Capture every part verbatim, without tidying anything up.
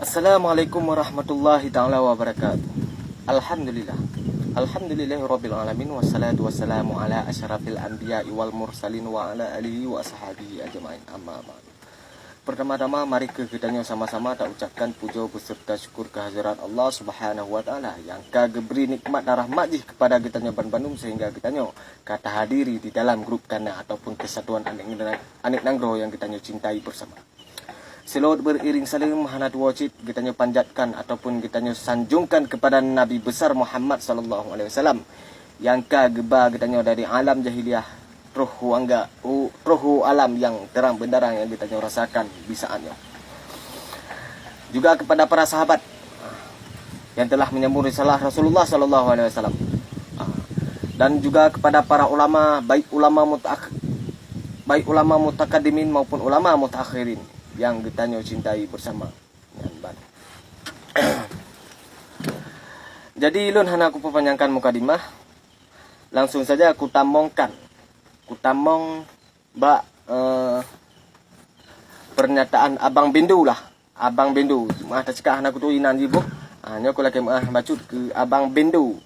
Assalamualaikum warahmatullahi taala wabarakatuh. Alhamdulillah. Alhamdulillahirabbil alamin, wassalatu wassalamu ala asyrafil anbiya'i wal mursalin wa ala alihi wa ashabihi ajmain. Amma ba'du. Pertama-tama, mari keu geutanyoe sama-sama ta ucapkan pujoe beserta syukur keu hadirat Allah Subhanahu wa Taala nyang ka geubri nikmat dan rahmat jih kepada geutanyoe banbandum sehingga geutanyoe ka tahadiri di dalam grup kana ataupun kesatuan aneuk, aneuk nanggroe nyang geutanyoe cintai bersama. Seulaweuet beriring saleuem hana tuwoe cit geutanyoe panjatkan ataupun geutanyoe sanjongkan kepada Nabi Besar Muhammad sallallahu alaihi wasallam nyang ka geuba geutanyoe dari alam jahiliyah troh u angga, u, troh u alam nyang terang benderang nyang geutanyoe rasakan di saat nyoe. Juga kepada para sahabat yang telah menyambung risalah Rasulullah sallallahu alaihi wasallam. Dan juga kepada para ulama, baik ulama mutaak-, baik ulama mutakadimin maupun ulama mutaakhirin yang geutanyoe cintai bersama. Nyan ban. Jadi, lôn hana kupeupanjangkan mukadimah, langsung saja kutamongkan, kutamong bak, eh, pernyataan Abang Bendu lah. Abang Bendu, meuah tacekah hana kuturi nan jih boh. Ha, nyoe kulakée meuah bacut keu Abang Bendu.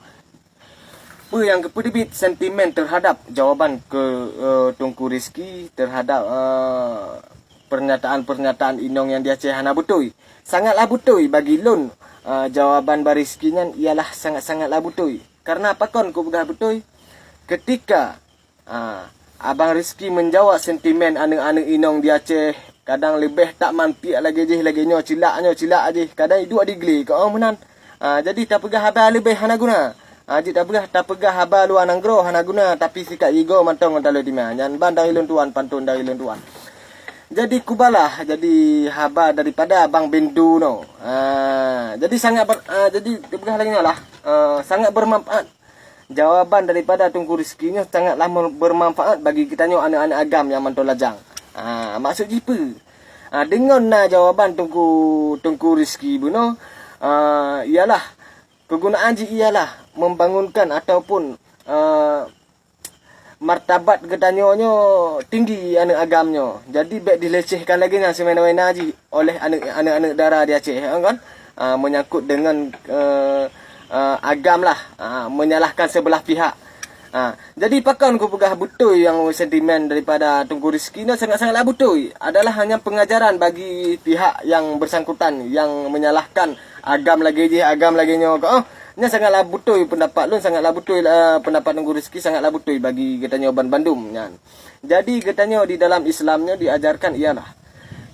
Peue nyang geupeuteubiet sentimen terhadap jawaban keu, eh, Teungku Rizki terhadap, eh, pernyataan-pernyataan inong nyang di Aceh hana beutôi? Sangatlah beutôi bagi lôn, eh, jawaban Bang Rizki nyan ialah sangat-sangatlah beutôi. Karena pakon kupeugah beutôi? Ketika, ah, Abang Rizki menjawab sentimen aneuk-aneuk inong di Aceh, kadang leubeh tak mantiek lagée jih lagée nyoe, cilak nyoe, cilak jih, kadang iduek digle keu oh meunan. Ah, jadi tapeugah haba leubeh hana guna. Ah, jeuet tapeugah, tapeugah haba luwa nanggroe hana guna, tapi sikat igoe mantong ngon taloe tima. Nyan ban dari lôn tuan, pantôn dari lôn tuan. Jadi kubalah jadi haba daripada Abang Bendu nyoe. Ah, jadi sangat ber-, ah, jadi tapeugah lagée nyoe lah. Ah, sangat bermanfaat. Jawaban daripada Teungku Rizki nyoe sangatlah mer-, bermanfaat bagi geutanyoe aneuk-aneuk agam nyang mantong lajang. Ha, maksud jih peue? Ha, deungon na jawaban Teungku, Teungku Rizki bunoe, ha, ialah, kegunaan jih ialah membangunkan ataupun, ha, martabat geutanyoe nyoe tinggi aneuk agam nyoe. Jadi, bék dilecehkan lagée nyan siwena-wena jih oleh aneuk, aneuk-aneuk dara di Aceh, ya kan? Ah, menyangkut dengan, eh, eh, agam lah, ah, menyalahkan sebelah pihak. Ah, jadi pakon kupeugah beutôi nyang sentimen daripada Teungku Rizki nyoe sangat-sangatlah beutôi. Adalah hanya pengajaran bagi pihak yang bersangkutan yang menyalahkan agam lagée jih, agam lagée nyoe. Oh, nyan sangatlah beutôi pendapat lôn, sangatlah beutôi, eh, pendapat Teungku Rizki sangatlah beutôi bagi geutanyoe ban bandum nyan. Jadi geutanyoe di dalam Islam nyoe diajarkan ialah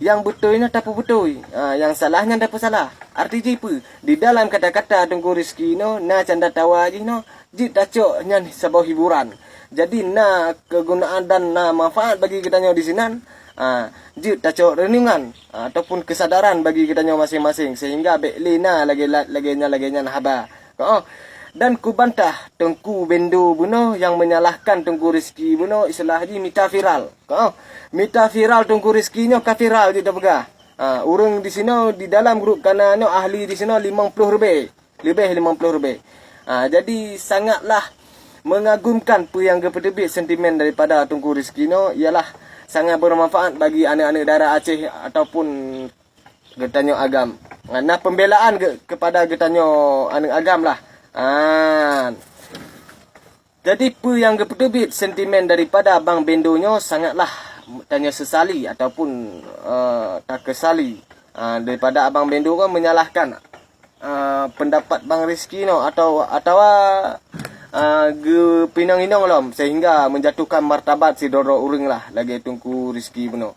nyang beutôi nyan tapeubeutôi, ha, nyang salah nyan tapeusalah. Arti jih peue? Di dalam kata-kata Teungku Rizki nyoe na canda tawa jih nyoe, jeuet tacok nyan saboh hiburan. Jadi na kegunaan dan na manfaat bagi geutanyoe di sinan, ha, jeuet tacok renungan, ha, ataupun kesadaran bagi geutanyoe maséng-maséng sehingga bék lé na lagée, lagée nyan, lagée nyan haba. Oh, dan kubantah Teungku Bendu bunoe nyang menyalahkan Teungku Rizki bunoe istilah jih mita viral. Ka, mita viral Teungku Rizki nyoe ka viral jeuet tapeugah. Ha, ureuëng di sinoe di dalam grup kana nyoe ahli di sinoe limong ploh leubeh. Leubeh limong ploh leubeh. Ha, jadi sangatlah mengagumkan peue nyang geupeuteubiet sentimen daripada Teungku Rizki nyoe ialah sangat bermanfaat bagi aneuk-aneuk dara Aceh ataupun geutanyoe agam. Ha, na pembelaan ge-, kepada geutanyoe aneuk agam lah. Ha. Jadi, peue nyang geupeuteubiet sentimen daripada Abang Bendo nyoe sangatlah tanyoe sesali ataupun, eh, takeusali, ah, daripada Abang Bendo kan menyalahkan, ah, pendapat Bang Rizky nyoe atau, atawa, ah, geupinong-inong lom sehingga menjatuhkan martabat sidroe ureuëng lah lagée Teungku Rizky bunoe.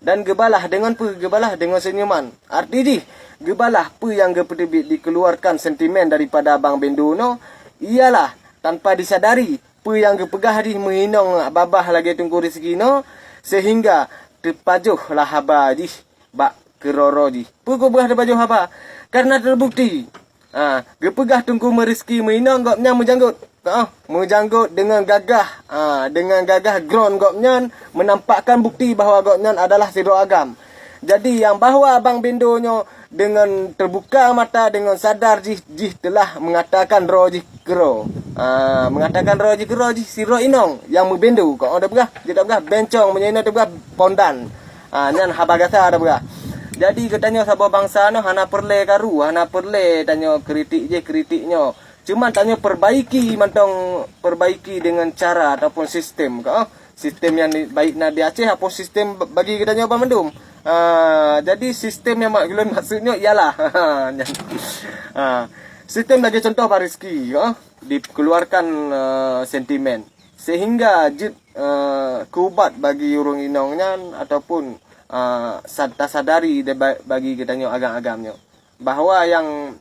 Dan geubalah deungon peue? Geubalah deungon seunyuman. Arti jih, geubalah peue nyang geupeuteubiet dikeluarkan sentimen daripada Abang Bendo nyoe ialah tanpa disadari peue nyang geupeugah jih meuinong babah lagée Teungku Rizky nyoe, sehingga teupajoh lah haba jih bak keudroe-droe jih. Peue geupeugah teupajoh haba? Karena teubukti, ha, geupeugah Teungku Rizky meuinong gobnyan meujanggot. Ha, meujanggot deungon gagah, ha, deungon gagah groen gobnyan meunampakkan bukti bahwa gobnyan adalah sidroe agam. Jadi, nyang bahwa Abang Bendo nyoe deungon teubuka mata, deungon sadar jih, jih teulah meungatakan droe jih keudroe. Ah, meungatakan droe jih keudroe jih sidroe inong nyang meubendo. Kok oh tapeugah, jih tapeugah bencong, meunyoe inong tapeugah pondan. Ah, nyan haba gata tapeugah. Jadi geutanyoe saboh bansa nyoe hana peureulée karu, hana peureulée tanyoe kritik jih kritik nyoe. Cuma tanyoe perbaiki mantong, perbaiki dengan cara ataupun sistem ka. Sistem yang di- baik na di Aceh apa sistem ba- bagi geutanyoe banmandum. Ah, jadi sistem yang mak- ulôn maksud nyoe ialah nyan. Ah, sistem lagée contoh Bang Rizky ka, dikeluarkan ah, sentimen sehingga jeuet ah, keubat bagi ureuëng inong nyan ataupun ah, sad- tasadari dariba- bagi geutanyoe agam-agam nyoe bahwa yang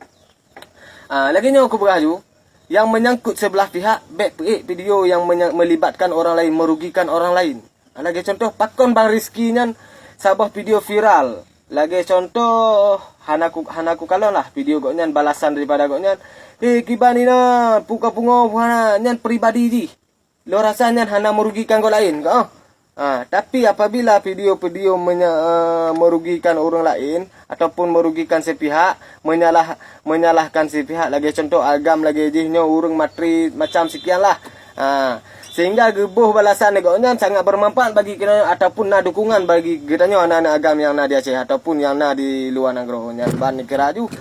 ah, lagée nyoe kupeugah ju, yang menyangkut sebelah pihak, bék peuék video yang menya- melibatkan orang lain, merugikan orang lain. Ah, lagée contoh, pakon Bang Rizky nyan saboh video viral. Lagée contoh, hana ku, hana kukalon lah video gobnyan balasan daripada gobnyan. Hei, kiban inan, puka pungo buhana nyan pribadi jih. Lôn rasa nyan hana merugikan gobnyan laén ka. Ha, tapi apabila video-video menya- eh, merugikan ureuëng laén ataupun merugikan sepihak, menyalah menyalahkan sepihak lagée contoh agam lagée jih nyoe ureuëng matri macam sekian lah. Ha, sehingga geuboh balasan gobnyan sangat bermanfaat bagi geutanyoe ataupun na dukungan bagi geutanyoe aneuk-aneuk agam nyang na di Aceh ataupun nyang na di luwa nanggroe nyan ban kira ju.